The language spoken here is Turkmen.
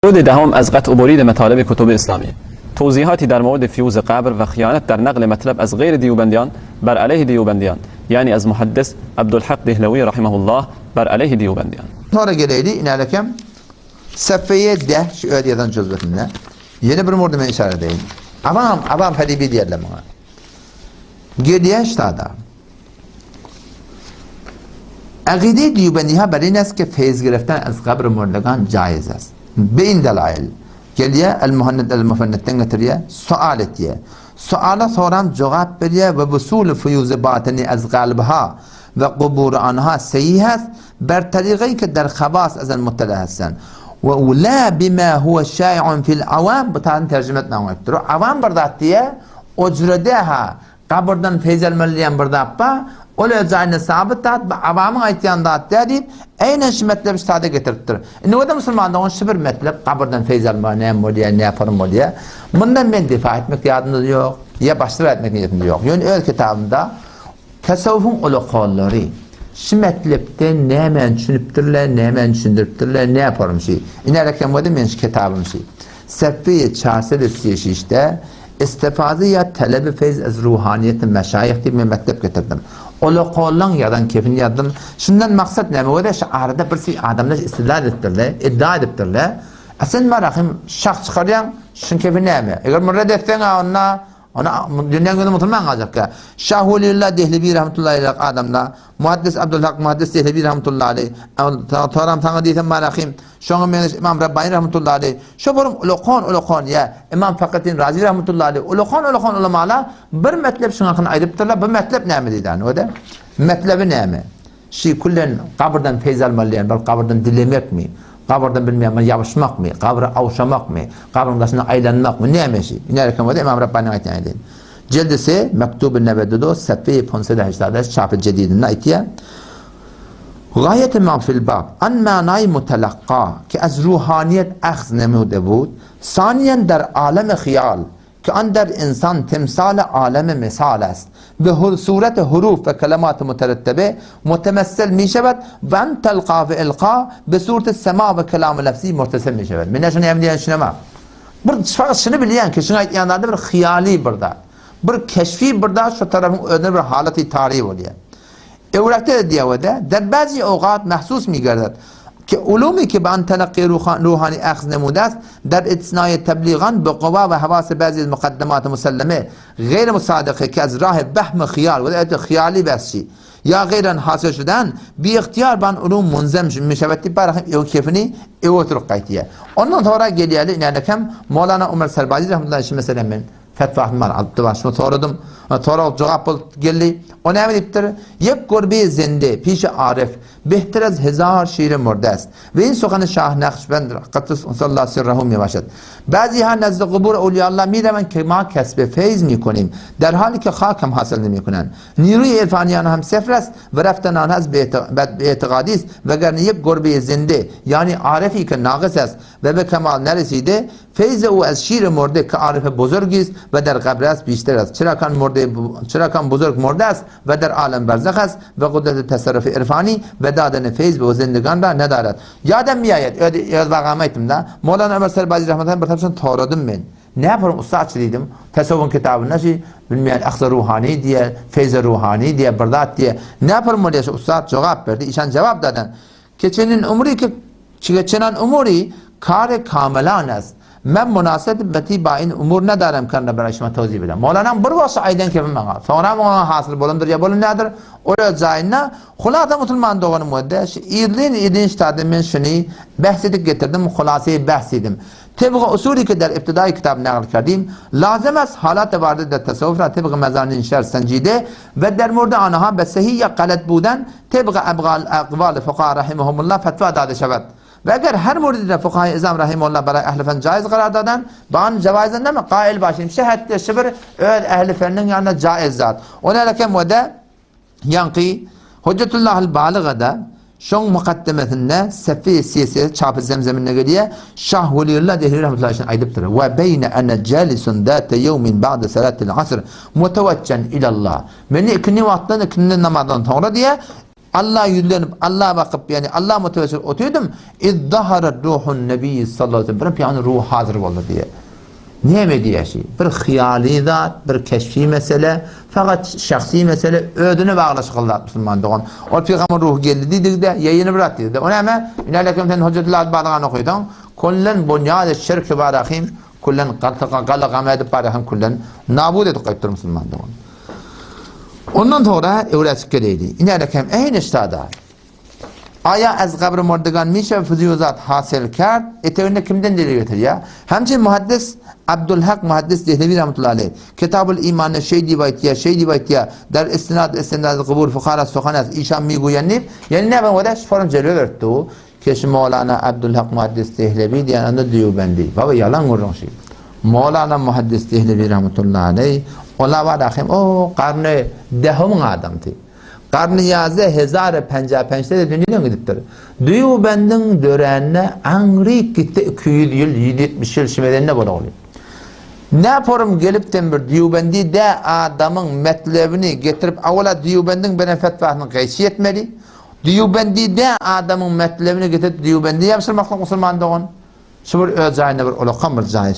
مورد دهم از قطع و برید مطالب کتب اسلامی توضیحاتی در مورد فیوز قبر و خیانت در نقل مطلب از غیر دیوبندیان بر علیه دیوبندیان یعنی از محدث عبدالحق دهلوی رحمه الله بر علیه دیوبندیان. Sonra geleyli inerlekem Seffeye deh şu öyle yazan cüzbetinde. Yeni bir murdu men işaret edeyim. Avam, avam felibi diýerler muňa. Gelýär ştada. Agyde diýubendiha ber in est ke feýz gireften az gabr murdegan jaiz est. Be in delail. Gelýär El Muhanned El Mufennedden getirýär, sual etýär. Suala soran jogap berýär we wusul fuýuzy batyny az galbha we gubury anha sehih est ber tarigai ke der hawas az al muttala hessen. We la bima huwa şai'un fil awam bu taýdan terjime etmäň goýupdyr. Awam bir zat diýýär, ojrede-ha Gabyrdan feýz almaly diýen bir zat bar, ol öz jaýynda sabyt zat, bu awamyň aýtýan zat däl diýip, eýnen şu metlebi şu sada getiripdir. Indi o-da musulman dogan şu bir metlep, gabyrdan feýz alma näme bolýar, näparyň bolýar. Mundan men difa etmek ýadymda ýok, ýa başga etmek niýetimde ýok. Ýöne öz kitabymda tasawwufyň ulakanlary şu metlepde nämäni düşünipdirler, nämäni düşündiripdirler, näparyň şu. Ine rekem boldy men şu kitabym şu. Seffi çarse şişde Istifaze ýa talebi feýz ez ruhaniýeti meşaýyh diýip men mektep getirdim. Ulakanlaň ýazan kefini ýazdym. Şundan maksat näme bolýar? Şu arada bir sürü adamlar istidlal edipdirler, iddia edipdirler. A sen marahym şah çykarýaň, şuň kefi näme? Eger muny red etseň-ä onda onda dünýäň gözünde musulman galjakka. Şah Weliullah Dehlewi rahmetullahi aleyh adamlar, Muhaddis Abdulhak Muhaddis Dehlewi rahmetullahi aleyh, Toram saňa diýsem marahym, Şoňa meňzeş Ymam Rabbani rahmetullahi aleýh, şo bir ulakan-ulakan ýa Ymam Fakretdin Razy rahmetullahi aleýh, ulakan-ulakan ulamalar bir metlep şuň hakynda aýdypdyrlar, bu metlep näme diýdi o-da? Metlebi näme? Şi küllen gabyrdan feýz almaly diýen bir gabyrdan dilemekmi? Gabyrdan bilmeýän bir ýabyşmakmy? Gabry awşamakmy? Gabryň daşynda aýlanmakmy? Näme şi? Iner eken bolsa Ymam Rabbanyň aýtýany diýen. Jildi se, Mektuby Nebedudu, Sefeýi ponse heşdada çapy jedidinde aýtýar. Gaýeti ma fil bab, an manaýy mutelakka, ki ez ruhaniýet ahz nemude bud, saniýen der alemi hyýal, ki an der insan timsali alemi misal est, bi sureti huruf we kelemati muterettebe mutemessel mişebed we an telka we ilka bi sureti sema we kelami lefzi muhtasel mişebed. Men şuny hem diýen şunema. Bir fakat şuny bilýän ki, şuny aýtýan zady bir hyýaly bir zat. Bir keşfi bir zat şu tarapyň özüne bir halaty tary bolýar. Öwrekde-de diýewede, der bäzi owgat mahsus migerdet, ki ulumy ki bi an telakki ruhani ahz nemudast, der itsnaýe tebligan bi gowa we hawasy bäzi mukaddematy musalleme geýr musadyky ki az rahy wehmi hyýal we eti hyýaly behşi ýa geýran hasyl şudan bi ygtyýar bi an ulum munzem müşewet diýip barahym ew kefini ew oturyp gaýtýar. Ondan soňra gelýärler inänekem Molana Umar Serbazi rahmetullahi şu meselem men Fetwasyny bar alypdy başyma soradym. Sorag jogap bolup geldi. O näme diýipdir? Ýek gurbi zinde pişi aryf, behter az hezar şiri murde est. We in suhany şah Nakşbend Kaddus sallallahu sirrahu mibaşad. Baziha nezd gubur awliýallah mirewen ke ma kesbe feýz mikonim. Der hali ke hak hem hasyl nemikonen. Niruý irfaniýan hem sefr est we reften an az bed itigadist wegerne ýek gurbi zinde ýani aryfi ke nagys est we be kemal nereside Feýze u ez şîre morde ke arife bozorg ist ve der qebre est bîşter est. Çira kan morde çira kan bozorg morde est ve der alem berzex est ve qudrete teserrufi irfanî ve dadene feyz be zindigan ra nedaret. Ýadam miýaýet öz öz wagamy aýtdym da. Mowlana Ömer Serbazi rahmetullah bir tapşan soradym men. Ne yaparym ussatçy diýdim. Tasawwufyň kitabynda şi bilmeýän ahza ruhani diýe, feýze ruhani diýe bir zat diýe. Ne yaparym bolýa şi ussat jogap berdi. Işan jogap dadan. Keçenin umri ki Keçenan umuri kare kamelan est. Men munasebet beti ba in umur nedarem kan beraý şuma towzi beden. Mowlanam bir wagtça aýdan kepim maňa. Soňra muňa hasyl bolandyr ýa bolan däldir. Ol öz jaýynda. Hulasa musulman doganym wede şu irlin irlin ştada men şuny behs edip getirdim hulaseýi behs edim. Tebgy usuly ki der ibtidaýy kitab nagl kerdim lazym est halate warde der tasawwuf ra tebgy mezanin şer sencide ve der murde anha be sehih ya galet buden Tebgy ebgal aqwaly fukaha rahimehumullah fetwa dade şewed. Ve eger her muridi fukaha izam rahimehullah beraý ehli fen jaiz karar dadan, ban jawaizen neme kail başim şehetde şibir öz ehli fenniň ýanynda jaiz zat. O nälekem wede ýaňky Hujjetullahil Balygada şoň mukaddemesinde Sefi Sisi çapy zemzeminde gelýär. Şah Weliullah Dehlewi rahmetullahi aleyh aýdypdyr. Ve beyne ene jalisun zate yevmin ba'de salatil asr mutawajjan ilallah. Meni ikindi wagtdan ikindi namazdan soňra diýär. Alla ýüzlenip, Alla bakyp, ýagny Alla mutewessül otyrdym, iz zahara ruhun nebiyyi sallallahu aleyhi ve sellem, bir pygamber ruhy hazyr boldy diýýär. Näme diýýär şi? Bir hyýaly zat, bir keşfi mesele, fakat şahsy mesele, özüne baglaşykly zat musulman dogan. Ol pygamber ruhy geldi diýdigde, ýa ýene bir zat diýdi. O näme? Ine sen Hojjatul Albanyny okaýsaň, Kullen bunýady şirki barahim, kullen gala gama edip barahim kullen nabud edip goýupdyr musulman dogan. Ondan soňra öwräçik geleýli. Ine kem eýni ştada. Aýa az gabr murdigan mişe füzýuzat hasyl kerd, eteginde kimden delil getirýär? Hemçe muhaddis Abdulhak muhaddis Dehlewi rahmetullahi aleyh Kitabul Imanda şeý diýip aýtýar, şeý diýip aýtýar, Der istinad istinad gubur fukara suhan az işan mi guýan diýip, ýani näme bolýar? Şu forum jelwe beripdi. Keşi Mowlana Abdulhak Muhaddis Dehlewi diýen onda Dýubendi. Baba ýalan gürrüň şi. Mowlana Muhaddis Dehlewi rahmetullahi aleý ola bar ahim o garny dehumyň adamsy. Garny ýazde hezar penja pençde de dünýeden gidipdir. Dýubendiň döränine aňryk gitse 200 ýyl 170 ýyl şimedende bolagly. Nä forum gelipden bir Dýubendi dä adamyň metlebini getirip awala Dýubendiň beren fetwasyny gaýçy etmeli. Dýubendi-dä adamyň metlebini getirip Dýubendi ýabşyrmaklyk musulman dogan. Şu bir öz jaýynda bir ulakam bir jaý.